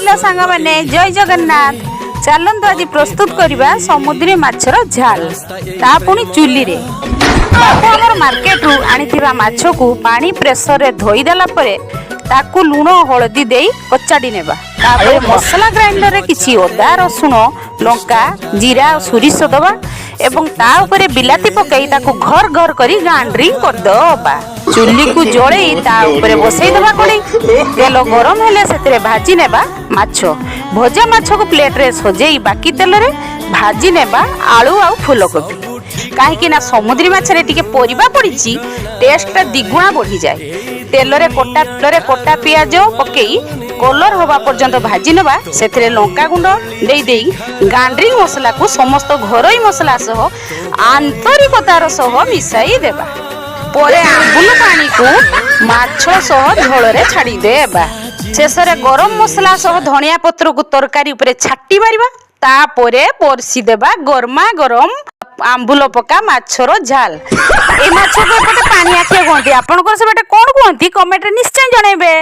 Hello ସାଙ୍ଗମାନେ, ଜୟ ଜଗନ୍ନାଥ। ଚାଲନ୍ତୁ, ଆଜି ପ୍ରସ୍ତୁତ କରିବା ସମୁଦ୍ରୀ ମାଛର ଝାଲ, ତା ପୁଣି ଚୁଲିରେ। ବାବୁ ଆମର ମାର୍କେଟରୁ ଆଣିଥିବା ମାଛକୁ ପାଣି ପ୍ରେସରରେ ଧୋଇଦେଲା ପରେ ତାକୁ ଲୁଣ ହଳଦୀ ଦେଇ କଚାଡ଼ି ନେବା। ତାପରେ ମସଲା ଗ୍ରାଇଣ୍ଡରରେ କିଛି ଅଦା, ରସୁଣ, ଲଙ୍କା, ଜିରା ଆଉ ସୋରିଷ ଦେବା ଏବଂ ତା ଉପରେ ବିଲାତି ପକାଇ ତାକୁ ଘର ଘର କରି ଗ୍ରାଇଣ୍ଡିଂ କରିଦେବା। ଚୁଲିକୁ ଜଳେଇ ତା ଉପରେ ବସେଇ ଦେବା କଡ଼େଇ। ତେଲ ଗରମ ହେଲେ ସେଥିରେ ଭାଜି ନେବା ମାଛ। ଭଜା ମାଛକୁ ପ୍ଲେଟରେ ସଜେଇ ବାକି ତେଲରେ ଭାଜି ନେବା ଆଳୁ ଆଉ ଫୁଲକୋବି। କାହିଁକି ନା ସମୁଦ୍ରୀ ମାଛରେ ଟିକେ ପରିବା ପଡ଼ିଛି, ଟେଷ୍ଟଟା ଦ୍ୱିଗୁଣା ବଢ଼ିଯାଏ। ତେଲରେ କଟା ପିଆଜ ପକେଇ କଲର ହବା ପର୍ଯ୍ୟନ୍ତ ଭାଜି ନେବା। ସେଥିରେ ଲଙ୍କା ଗୁଣ୍ଡ ଦେଇ ଦେଇ ଗ୍ରାଇଣ୍ଡିଂ ମସଲାକୁ ସମସ୍ତ ଘରୋଇ ମସଲା ସହ ଆନ୍ତରିକତାର ସହ ମିଶାଇ ଦେବା। ପରେ ଆମ୍ବୁଲ ପାଣିକୁ ମାଛ ସହ ଝୋଳରେ ଛାଡ଼ିଦେବା। ଶେଷରେ ଗରମ ମସଲା ସହ ଧନିଆ ପତ୍ରକୁ ତରକାରୀ ଉପରେ ଛାଟି ମାରିବା। ତାପରେ ପରସି ଦେବା ଗରମା ଗରମ ଆମ୍ବୁଲ ପକା ମାଛର ଝାଲ। ଏଇ ମାଛକୁ ଏପଟେ ପାଣି ଆଖିଆ କୁହନ୍ତି। ଆପଣଙ୍କର ସେପଟେ କଣ କୁହନ୍ତି, କମେଣ୍ଟରେ ନିଶ୍ଚୟ ଜଣେଇବେ।